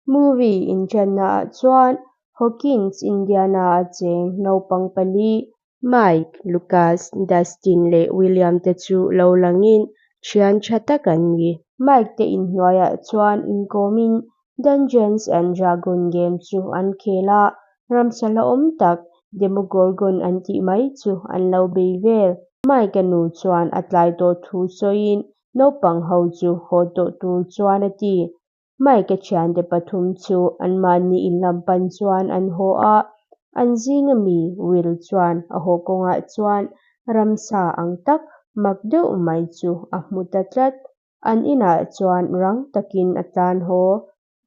Movie inṭannaah chuan Hawkins, Indiana-a cheng naupang pali, Mike, Lucas, Dustin leh William te chu lo langin ṭhian ṭha tak an ni. Mike te inhnuaiah chuan inkawmin Dungeons and Dragon game chu an khel a, ramsa hlauhawm tak Demogorgon an tih mai chu an lo bei vel. Mike-a nu chuan a tlai tawh thu sawiin naupang ho chu haw tawh tur chuan a ti. Mike-a thiante pathum chu anmahni in lam pan chuan an haw a, an zinga mi Will chuan a haw kawngah chuan ramsa ang tak mak deuh mai chu a hmu ta tlat. An inah chuan rang takin a tlan haw.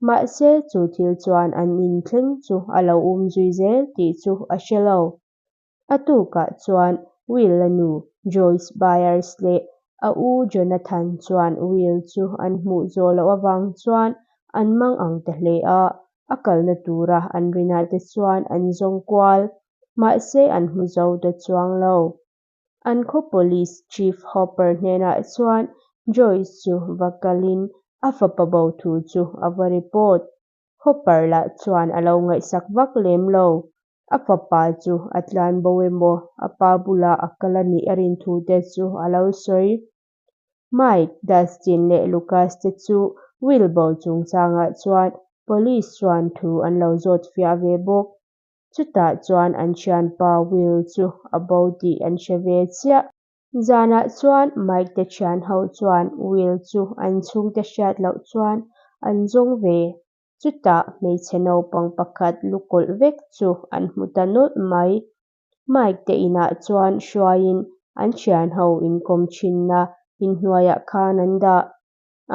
Mahse chu thil chuan an in thleng chu a lo um zui zel tih chu a hre lo. A tukah chuan Will-a nu Joyce Byers leh a u Jonathan chuan Will chu an hmuh zawh loh avang chuan an mang ang ta hle a, a kalna tura an rinah te chuan an zawng kual. Mahse an hmu zo ta chuang lo. An khaw Police Chief Hopper hnenah chuan Joyce chu va kalin a fapa bo thu chu a va report. Hopper lah chuan a lo ngaihsak vak lem lo. A fapa chu a tlan bo emaw a pa bulah a kal a nih a rin thu te chu a lo sawi. Mike, Dustin leh Lucas te chu Will bo chungchangah chuan Police chuan thu an lo zawt fiah ve bawk. Chutah chuan an thianpa Will chu a bo tih an hre ve chiah. Zanah chuan Mike te thian ho chuan Will chu an chhungte hriat loh chuan an zawng ve. Chutah hmeichhe naupang pakhat lu kawlh vek chu an hmu ta nawlh mai. Mike te inah chuan hruaiin an thian ho inkawm thinna inhnuaiah khan an dah.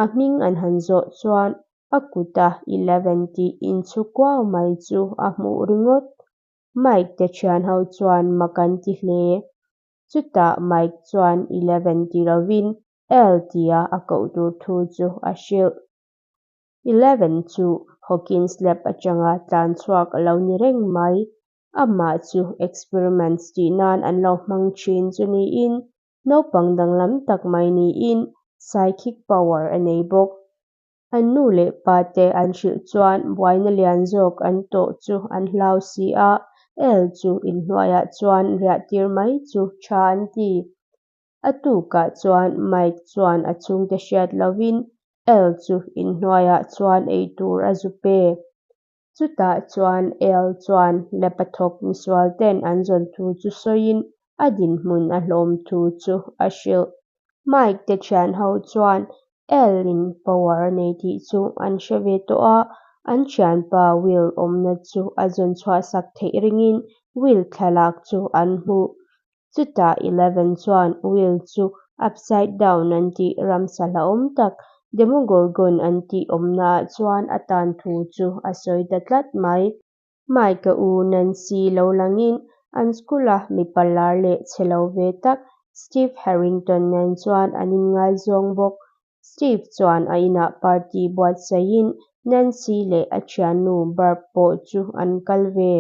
A hming an han zawh chuan a kuta 11 tih inchhu kuau mai chu a hmuh ringawt. Mike te thian ho chuan mak an ti hle. Chutah Mike chuan 11 ti lovin El tia a koh tur thu chu a hrilh. 11 chu Hawkins lab atanga tlan chhuak a lo ni reng mai. Amah chu experiments tih nan an lo hmang thin chu niin naupang danglam tak mai niin psychic power a nei bawk. An nu leh pa te an hrilh chuan buaina lian zawk an tawh chu an hlau si a, El chu inhnuaiah chuan riah tir mai chu tha an ti. A tukah chuan Mike chuan a chhungte hriat lovin El chu inhnuaiah chuan eitur a zu pe. Chutah chuan El chuan lab-a thawk misual ten an zawn thu chu sawiin a dinhmun a hlawm thu chu a hrilh. Mike te thian ho chuan El in power a nei tih chu an hre ve tawh a, an thianpa Will awmna chu a zawn chhuah sak theih ringin Will thlalak chu an hmuh. Chutah 11 chuan Will chu Upside Down an tih ramsa hlauhawm tak Demogorgon an tih awmnaah chuan a tan thu chu a sawi ta tlat mai. Mike-a u Nancy lo langin an school-a mipa lar leh chhe lo ve tak Steve Harrington nen chuan an inngaizawng bawk. Steve chuan a inah party buatsaihin Nancy leh a thiannu Barb pawh chu an kal ve.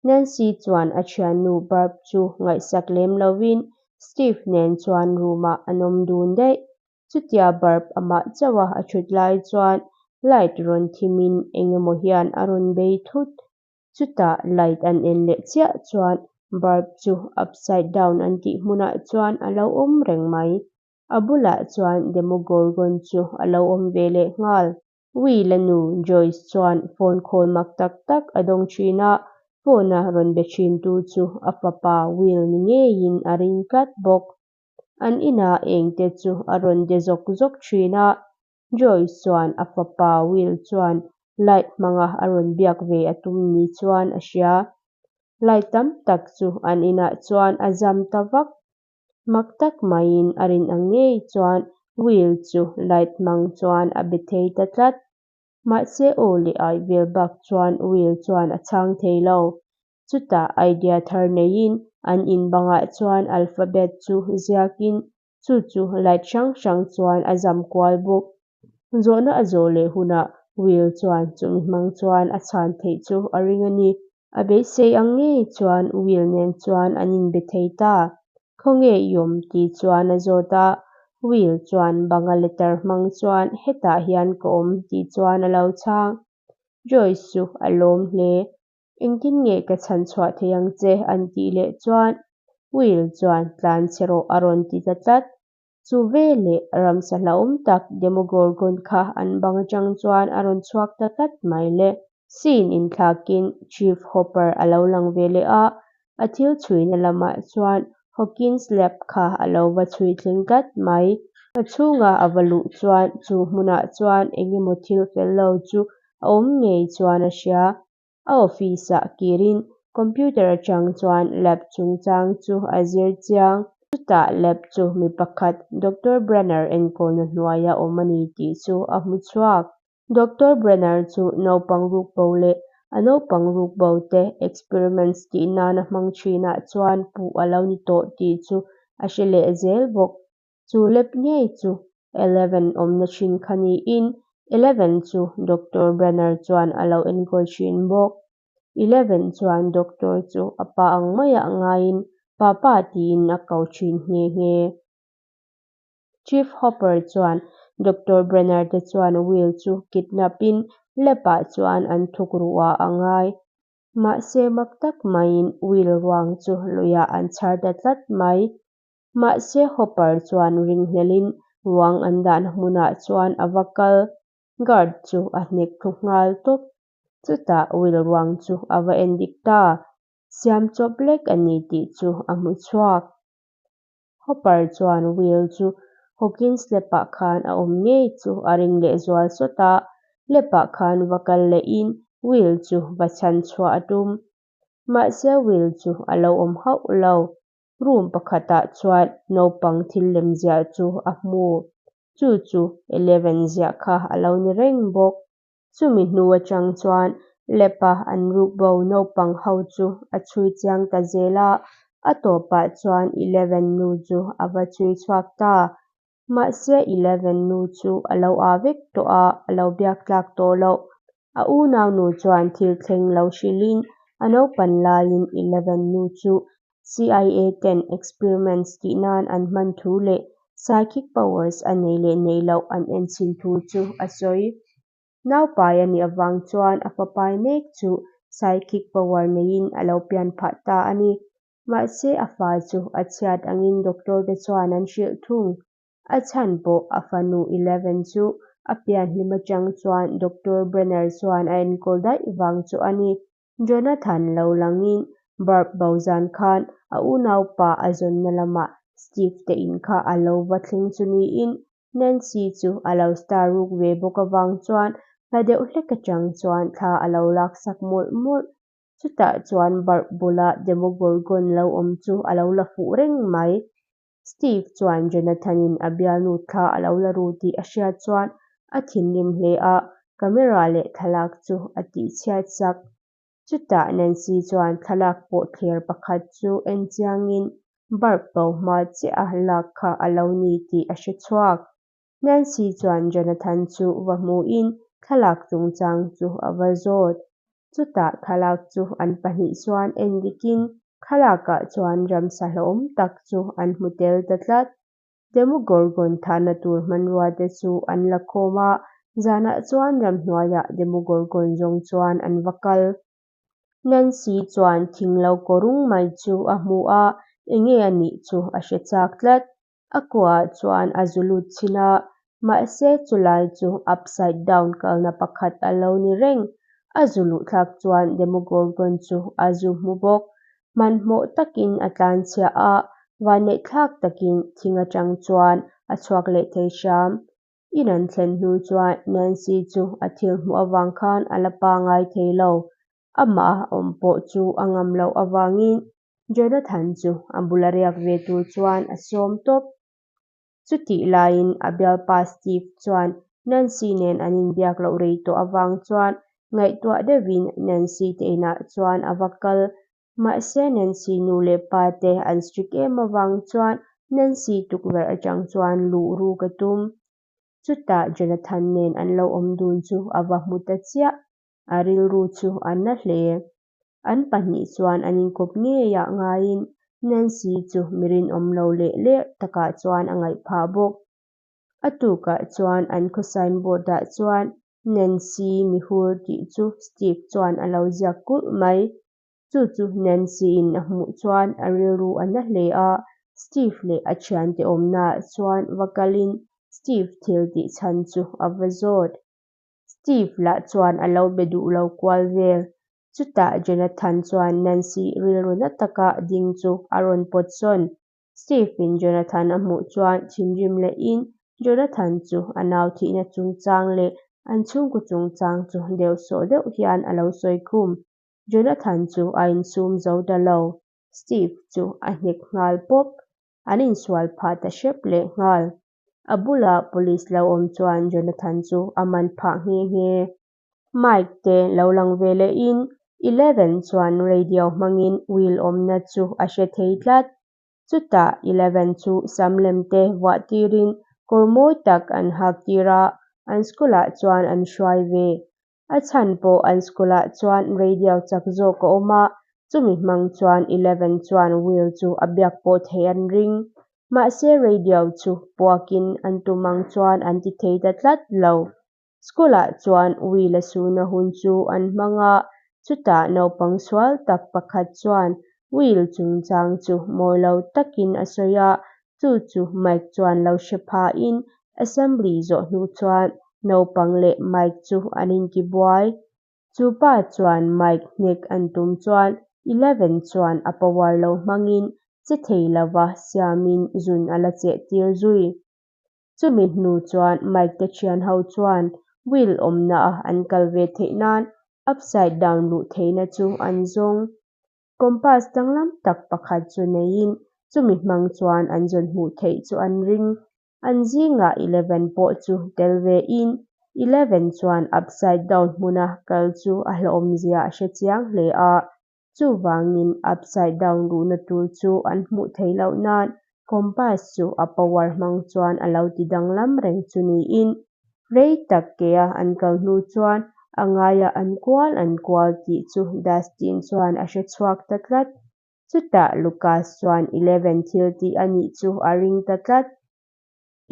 Nancy chuan a thiannu Barb chu ngaihsak lem lovin Steve nen chuan room-ah an awm dun daih. Chutia Barb amah chauha a thut lai chuan light rawn thimin eng emaw hian a rawn bei thut. Chutah light an en leh chiah chuan Barb chu upside down an tih hmunah chuan a lo awm reng mai. A bulah chuan Demogorgon chu a lo awm ve leh nghal. Will-a nu Joyce chuan phone call mak tak tak a dawng thin a, phone-a rawn be thintu chu a fapa Will ni ngeiin a ring tlat bawk. An inah engte chu a rawn de zawk zawk thin a, Joyce chuan a fapa Will chuan light hmanga a rawn biak ve a tum ni chuan a hria. Light tam tak chu an inah chuan a zam ta vak. Mak tak maiin a rin ang ngei chuan Will chu light hmang chuan a be thei ta tlat. Mahse aw leh ai vel bak chuan Will chuan a chhang thei lo. Chutah idea thar neiin an in bangah chuan alphabet chu ziakin chu chu light hrang hrang chuan a zam kual bawk. Zawhna a zawh leh hunah Will chuan chumi hmang chuan a chhan theih chu a ring a ni. A beisei ang ngei chuan Will nen chuan an inbe thei ta. Khawnge i awm tih chuan a zawt a, Will chuan banga letter hmang chuan hetah hian ka awm tih chuan a lo chhang. Joyce chu a lawm hle. Engtin nge ka chhan chhuah thei ang che an tih leh chuan Will chuan tlan chhe rawh a rawn ti ta tlat. Chu veleh ramsa hlauhawm tak Demogorgon kha an bang atang chuan a rawn chhuak ta tlat mai le. Scene inthlakin Chief Hopper a lo lang ve leh a, a thil chhuina lamah chuan Hawkins lab kha a lo va chhui thleng tlat mai. A chhunga a va luh chuan chu hmunah chuan eng emaw thil fel lo chu a awm ngei chuan a hria. A office-ah kirin computer atang chuan lab chungchang chu a zir chiang. Chutah lab chu mi pakhat Doctor Brenner enkawlna hnuaia awm a ni tih chu a hmu chhuak. Doctor Brenner chu naupang rukbo leh a naupang rukbo te experiments tih nana hmang thinah chuan puh a lo ni tawh tih chu a hre leh zel bawk. Chu lab ngei chu Eleven awmna thin kha niin Eleven chu Doctor Brenner chuan a lo enkawl thin bawk. Eleven chuan Doctor chu a pa ang maiah ngaiin Papa tiin a ko thin nghe nghe. Chief Hopper chuan Doctor Brenner te chuan Will chu kidnap in lab ah chuan an thuk ruh ah a ngai. Mahse mak tak maiin Will ruang chu luiah an chhar ta tlat mai. Mahse Hopper chuan ringhlelin ruang an dahna hmunah chuan a va kal. Guard chu a hnek thu nghal tawp. Chutah Will ruang chu a va endik ta. Siam chawp lek a ni tih chu a hmu chhuak. Hopper chuan Will chu Hawkins lap-ah khan a awm ngei chu a ring leh zual sawt a, lap-ah khan va kal lehin Will chu va chhan chhuah a tum. Mahse Will chu a lo awm hauh lo. Room pakhatah chuan naupang thil lem ziah chu a hmu. Chu chu Eleven ziah kha a lo ni reng bawk. Chumi hnu atang chuan lab-a an rukbo naupang ho chu a chhui chiang ta zel a, a tawpah chuan Eleven nu chu a va chhui chhuak ta. Mahse Eleven nu chu a lo aa vek tawh a, a lo biak tlak tawh loh. A unau nu chuan thil thleng lo hrilhin a naupan laiin Eleven nu chu CIA ten experiments tih nan an hman thu leh psychic powers a nei leh nei loh an en chhin thu chu a sawi. Naupai a nih avang chuan a fapai mek chu psychic power neiin a lo pian phah ta a ni. Mahse a fa chu a chhiat angin doctor te chuan an hrilh thung. A chhan pawh a fanu Eleven chu a pian hlim atang chuan Doctor Brenner chuan a enkawl daih vang chu a ni. Jonathan lo langin Barb bo zan khan a unaupa a zawnna lamah Steve te in kha a lo va thleng chu niin Nancy chu a lo star ruk ve bawk avang chuan hla deuh hlek atang chuan thla a lo laksak mawlh mawlh. Chutah chuan Barb bula Demogorgon lo awm chu a lo la fuh reng mai. Steve chuan Jonathan-in a bialnu thla a lo la ru tih a hriat chuan a thinrim hle a, camera leh thlalak chu a tihchhiat sak. Chutah Nancy chuan thlalak pawh thler pakhat chu en chiangin Barb bo hma chiah a lak kha a lo ni tih a hre chhuak. Nancy chuan Jonathan chu va hmuhin thlalak chungchang chu a va zawt. Chutah thlalak chu an pahnih chuan en dikin thlalakah chuan ramsa hlauhawm tak chu an hmu tel ta tlat. Demogorgon thahna tur hmanrua te chu an la khawm a, zanah chuan ramhnuaiah Demogorgon zawng chuan an va kal. Nancy chuan thing lo kawrung mai chu a hmu a, enge a nih chu a hre chak tlat. A kuaah chuan a zu lut chhin a, mahse chulai chu upside down kalna pakhat a lo ni reng. A zu luh thlak chuan Demogorgon chu a zu hmu bawk. Hmanhmawh takin a tlanchhia a, vanneihthlak takin thing atang chuan a chhuak leh thei hram. In an thlen hnu chuan Nancy chu a thil hmuh avang khan a la pangai thei lo. Amah a awm pawh chu a ngam loh avangin Jonathan chu a bula riak ve tur chuan a sawm tawp. Chutih laiin a bialpa Steve chuan Nancy nen an inbiak loh rei tawh avang chuan ngaihtuah deuhin Nancy te inah chuan a va kal. Mahse Nancy nu leh pa te an strict em avang chuan Nancy tukverh atang chuan luh ruk a tum. Chutah Jonathan nen an lo awm dun chu a va hmu ta chiah. A rilru chu a na hle. An pahnih chuan an inkawp ngeiah ngaiin Nancy chu mi rinawm lo leh lerh takah chuan a ngaih phah bawk. A tukah chuan an khaw signboard ah chuan. Nancy mihur tih chu Steve chuan a lo ziak kulh mai. Chu chu Nancy-in a hmuh chuan a rilru a na hle a, Steve leh a thiante awmnaah chuan va kalin Steve thil tih chhan chu a va zawt. Steve lah chuan a lo be duh lo kual vel. Chutah Jonathan chuan Nancy rilru na taka ding chu a rawn pawt sawn. Steve-in Jonathan a hmuh chuan thinrim lehin Jonathan chu a nau thihna chungchang leh an chhungkaw chungchang chu deuhsawh deuh hian a lo sawi khum. Jonathan chu a insum zo ta lo. Steve chu a hnek nghal pawp. An insual phah ta hrep leh nghal. A bula police lo awm chuan Jonathan chu a man phah nghe nghe. Mike te lo lang ve lehin Eleven chuan radio hmangin Will awmna chu a hre thei tlat. Chutah Eleven chu sam lem te vuah tirin kawr mawi tak an hak tir a, an school ah chuan an hruai ve. A chhan pawh an school ah chuan radio chak zawk a awm a, chumi hmang chuan Eleven chuan Will chu a biak pawh theih an ring. Mahse radio chu puakin an tum ang chuan an ti thei ta tlat lo. School ah chuan Will a suhna hun chu an hmang a, chutah naupang sual tak pakhat chuan Will chungchang chu mawi lo takin a sawi a, chu chu Mike chuan lo hre phain assembly zawh hnu chuan naupang leh Mike chu an intibuai. Chu pa chuan Mike hnek an tum chuan Eleven chuan a power lo hmangin che thei lova siamin zun a la cheh tir zui. Chumi hnu chuan Mike te thian ho chuan Will awmna a an kal ve theih nan upside down luh theihna chu an zawng. Compass danglam tak pakhat chu neiin chumi hmang chuan an zawn hmuh theih chu an ring. An zingah Eleven pawh chu tel ve in Eleven chuan upside down hmuna kal chu a hlauhawmzia a hre chiang hle a. Chuvangin upside down luhna tur chu an hmuh theih loh nan compass chu a power hmang chuan a lo ti danglam reng chu niin rei tak kea an kal hnu chuan a ngaiah an kual an kual tih chu Dustin chuan a hre chhuak ta tlat. Chutah Lucas chuan Eleven thil tih a nih chu a ring ta tlat.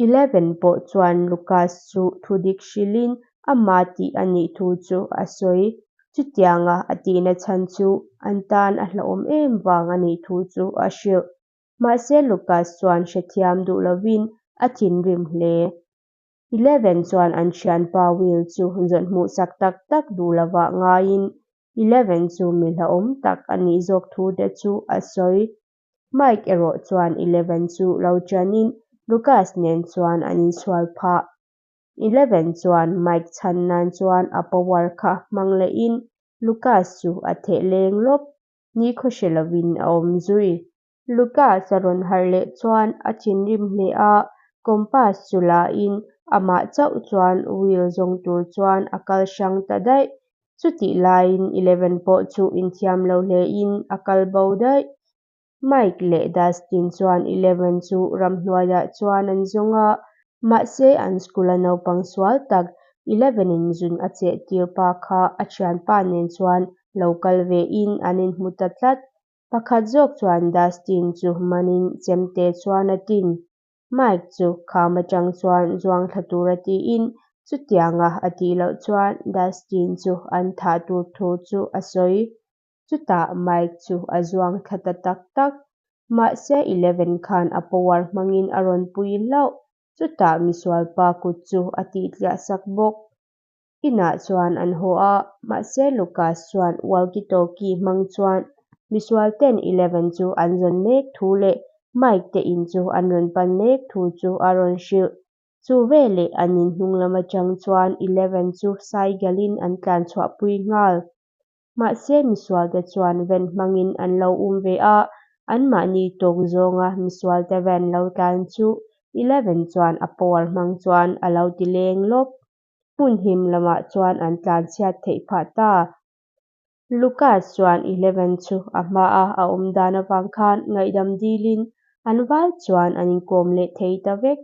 Eleven pawh chuan Lucas chu thudik hrilhin ama tih a nih thu chu a sawi. Chutianga a tihna chhan chu an tan a hlauhawm em vang a nih thu chu a hrilh. Mahse Lucas chuan hrethiam duh lovin a thinrim hle. Eleven chuan an thianpa Will chu zawn hmuhsak tak tak duh lovah ngaiin Eleven chu mi hlauhawm tak a nih zawk thu te chu a sawi. Mike erawh chuan Eleven chu lo ṭanin Lucas nen chuan an insual phah. Eleven chuan Mike chhan nan chuan a power kha hmang lehin Lucas chu a theh leng lawp, nikhaw hre lovin a awm zui. Lucas a rawn harh leh chuan a thinrim hle a, compass chu lain amah chauh chuan Will zawng tur chuan a kal hrang ta daih. Chutih laiin Eleven pawh chu inthiam lo hlein a kal bo daih. Mike leh Dustin chuan Eleven chu ramhnuaiah chuan an zawng a, mahse an school-a naupang sual tak Eleven-in zun a cheh tir pa kha a thianpa nen chuan lo kal vein an inhmu ta tlat. Pakhat zawk chuan Dustin chu manin chemte chuan a tin. Mike chu kham atang chuan zuang thla tura tiin chutianga a tih loh chuan Dustin chu an thah tur thu chu a sawi. Chutah Mike chu a zuang thla ta tak tak. Mahse Eleven khan a power hmangin a rawn pui hlauh. Chutah misualpa kut chu a tihtliah sak bawk. Inah chuan an haw a, mahse Lucas chuan walkie-talkie hmang chuan misual ten Eleven chu an zawn mek thu leh Mike te in chu an rawn pan mek thu chu a rawn hrilh. Chu veleh an in hnung lam atang chuan Eleven chu cycle-in an tlan chhuahpui nghal. Mahse misual te chuan van hmangin an lo um ve a, anmahni tawk zawnga misual te van lo tlan chu Eleven chuan a power hmang chuan a lo ti leng lawp. Hmun him lamah chuan an tlan chhiat theih phah ta. Lucas chuan Eleven chu a hmaa a awm dan avang khan ngaihdam dilin an vai chuan an inkawm leh thei ta vek.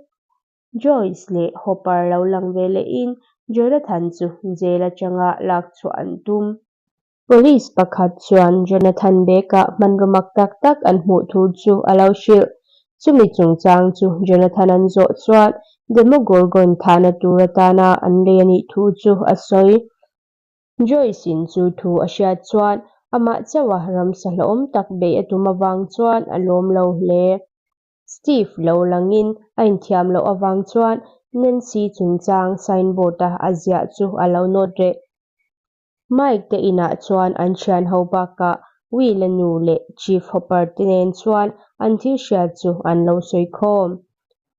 Joyce leh Hopper lo lang ve lehin Jonathan chu jail atanga lak chhuah an tum. Police pakhat chuan Jonathan bag-ah hmanraw mak tak tak an hmuh thu chu a lo hrilh. Chumi chungchang chu Jonathan an zawh chuan Demogorgon thahna tur atana an lei a nih thu chu a sawi. Joyce-in chu thu a hriat chuan amah chauha ramsa hlauhawm tak beih a tum avang chuan a lawm lo hle. Steve lo langin a inthiam loh avang chuan Nancy chungchang signboard-a a ziah chu a lo nawt reh. Mike te inah chuan an thian ho bakah Will-a nu leh Chief Hopper te nen chuan an thil hriat chu an lo sawi khawm.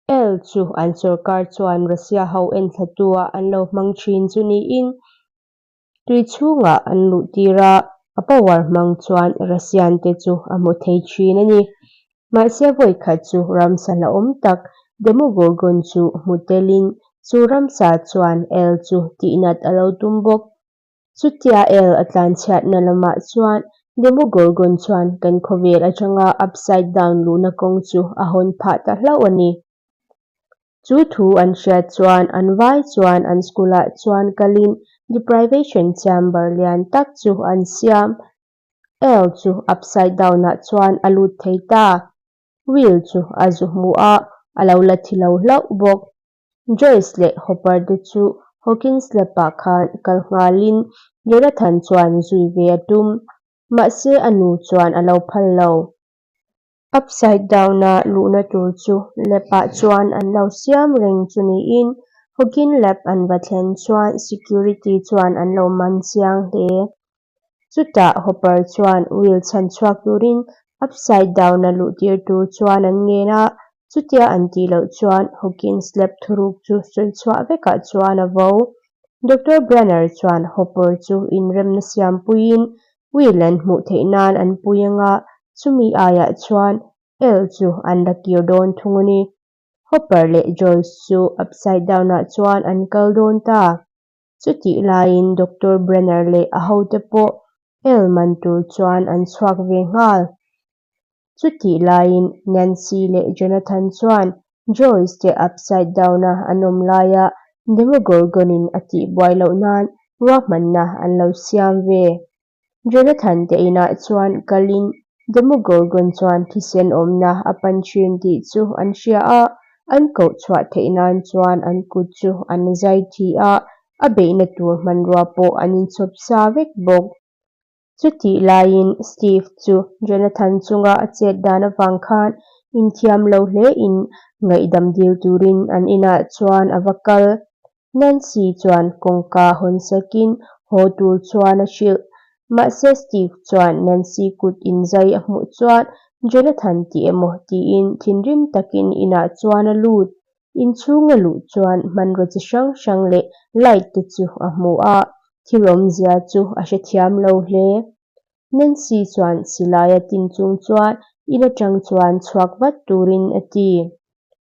El chu an sorkar chuan Russia ho enthlatu ah an lo hmang thin chu niin tui chhungah an luh tir a, a power hmang chuan Russian te chu a hmu thei thin a ni. Mahse vawi khat chu ramsa hlauhawm tak Demogorgon chu hmu telin chu ramsa chuan El chu tihnat a lo tum bawk. Chutia El a tlanchhiatna lamah chuan Demogorgon chuan kan khawvel atanga Upside Down luhna kawng chu a hawn phah ta hlauh a ni. Chu thu an hriat chuan an vai chuan an school ah chuan kalin deprivation chamber lian tak chu an siam. El chu Upside Down ah chuan a lut thei ta. Will chu a zu hmu a, a lo la thi lo hlauh bawk. Joyce leh Hopper te chu Hawkins Lab-ah khan kal nghalin Jonathan chuan zui ve a tum. Mahse a nu chuan a lo phal lo. Upside Down-a luhna tur chu lab-ah chuan an lo siam reng chu niin Hawkins Lab an va thlen chuan security chuan an lo man chiang hle. Chutah Hopper chuan Will chhan chhuak turin Upside Down-a luh tir tur chuan an ngen a, chutia an tih loh chuan Hawkins lab thuruk chu sawi chhuah vekah chuan a vo. Doctor Brenner chuan Hopper chu inremna siampuiin Will an hmuh theih nan an pui anga, chumi aiah chuan El chu an la kir dawn thung a ni. Hopper leh Joyce chu Upside Down-ah chuan an kal dawn ta. Chutih laiin Doctor Brenner leh a hote pawh El man tur chuan an chhuak ve nghal. Chutih laiin Nancy leh Jonathan chuan Joyce te upside down-a an awm laia Demogorgon-in a tihbuai loh nan ruahmanna an lo siam ve. Jonathan te inah chuan kalin Demogorgon chuan thisen awmna a pan thin tih chu an hria a, an koh chhuah theih nan chuan an kut chu an zai thi a, a beihna tur hmanrua pawh an inchhawp sa vek bawk. Chutih laiin Steve chu Jonathan chunga a chet dan avang khan inthiam lo hlein ngaihdam dil turin an inah chuan a va kal. Nancy chuan kawngka hawn sakin haw tur chuan a hrilh. Mahse Steve chuan Nancy kut inzai a hmuh chuan Jonathan ti emaw tiin thinrim takin inah chuan a lut. Inchhung a luh chuan hmanraw chi hrang hrang leh light te chu a hmu a, thil awmzia chu a hrethiam lo hle. Nancy chuan silai a tin chung chuan in atang chuan chhuak vat turin a ti.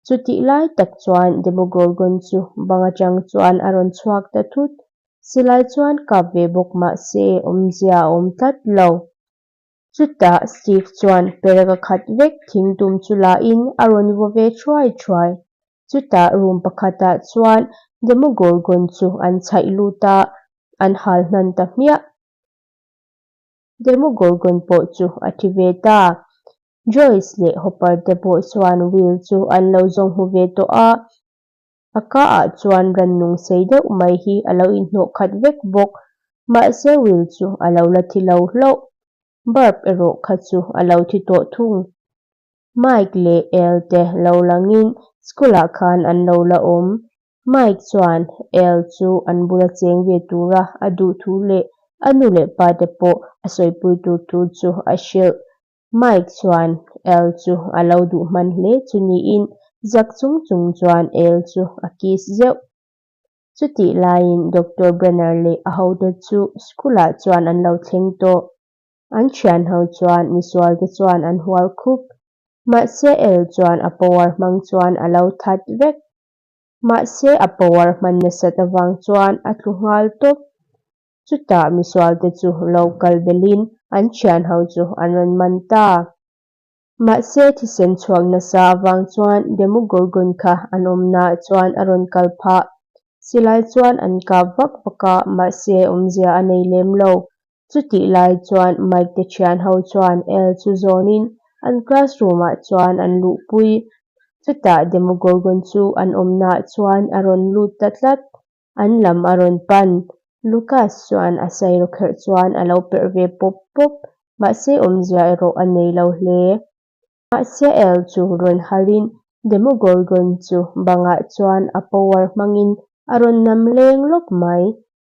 Chutih lai tak chuan Demogorgon chu bang atang chuan a rawn chhuak ta thut. Silai chuan kap ve bawk mah se awmzia a awm tlat lo. Chutah Steve chuan perek a khat vek thing tum chu la in a rawn vaw ve thuai thuai. Chutah room pakhatah chuan Demogorgon chu an chhaih lut a, an hal hnan ta hmiah. Demogorgon pawh chu a thi ve ta. Joyce leh Hopper te pawh chuan Will chu an lo zawng hmu ve tawh a, a ka ah chuan rannung sei deuh mai hi a lo inhnawh khat vek bawk. Mahse Will chu a lo la thi lo hlauh. Barb erawh kha chu a lo thi tawh thung. Mike leh El te lo langin school ah khan an lo la awm. Mike chuan El chu an bula cheng ve tura a duh thu leh a nu leh pa te pawh a sawipui tur thu chu a hrilh. Mike chuan El chu a lo duh hman hle chu niin zak chung chung chuan El chu a kiss zeuh. Chutih laiin Doctor Brenner leh a hote chu school ah chuan an lo thleng tawh. An thian ho chuan misual te chuan an hual khup. Mahse El chuan a power hmang chuan a lo that vek. Mahse a power hman nasat avang chuan a tlu nghal tawp. Chutah misualte chu lo kal belhin an thian ho chu an rawn man ta. Mahse thisen chhuak nasa avang chuan Demogorgon kha an awmnaah chuan a rawn kal phah. Silai chuan an kap vak vak a, mahse awmzia a nei lem lo. Chutih lai chuan Mike te thian ho chuan El chu zawnin an classroom ah chuan an luhpui. Chutah Demogorgon chu an awmnaah chuan a rawn lut ta tlat, an lam a rawn pan. Lucas chuan a sairawkherh chuan a lo perh ve pawp pawp, mahse awmzia erawh a nei lo hle. Mahse El chu rawn harhin Demogorgon chu bangah chuan a power hmangin a rawn nam leng lawp mai.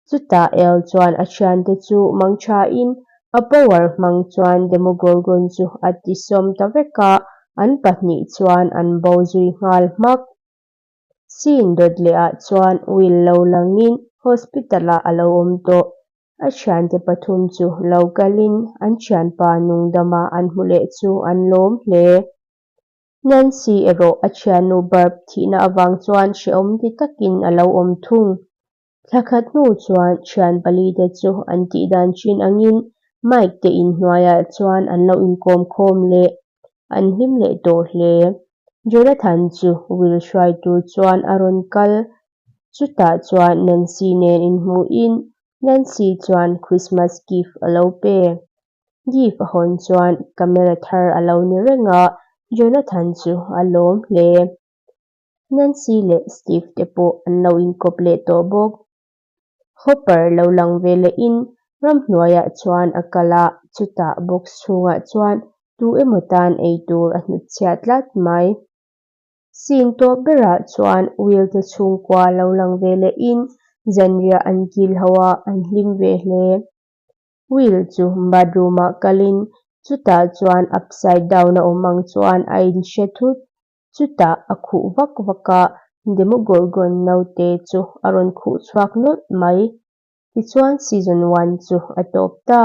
Chutah El chuan a thiante chu mangthain a power hmang chuan Demogorgon chu a tisawm ta vek a, an pahnih chuan an bo zui nghal hmak. Scene dawt lehah chuan Will lo langin hospital-ah a lo awm tawh. A thiante pathum chu lo kalin an thianpa nungdama an hmu leh chu an lawm hle. Nancy erawh a thiannu Barb thihna avang chuan hrehawm ti takin a lo awm thung. Thla khat hnu chuan thian palite chu an tihdan thin angin Mike te inhnuaiah chuan an lo inkawm khawm leh an hlim leh tawh hle. Jonathan chu Will hruai tur chuan a rawn kal. Chutah chuan Nancy nen inhmuhin Nancy chuan Christmas gift a lo pe. Gift a hawn chuan camera thar a lo ni reng a, Jonathan chu a lawm hle. Nancy leh Steve te pawh an lo inkawp leh tawh bawk. Hopper lo lang ve lehin ramhnuaiah chuan a kal a, chutah box chhungah chuan tu emaw tan ei tur a hnutchhiah tlat mai. Scene tawp berah chuan Will te chhungkua lo lang ve lehin zanriah an kil ho a, an hlim ve hle. Will chu bathroom ah kalin chutah chuan upside down a awm ang chuan a inhre thut. Chutah a khuh vak vak a, Demogorgon naute chu a rawn khuh chhuak nawlh mai. Tichuan season one chu a tawp ta.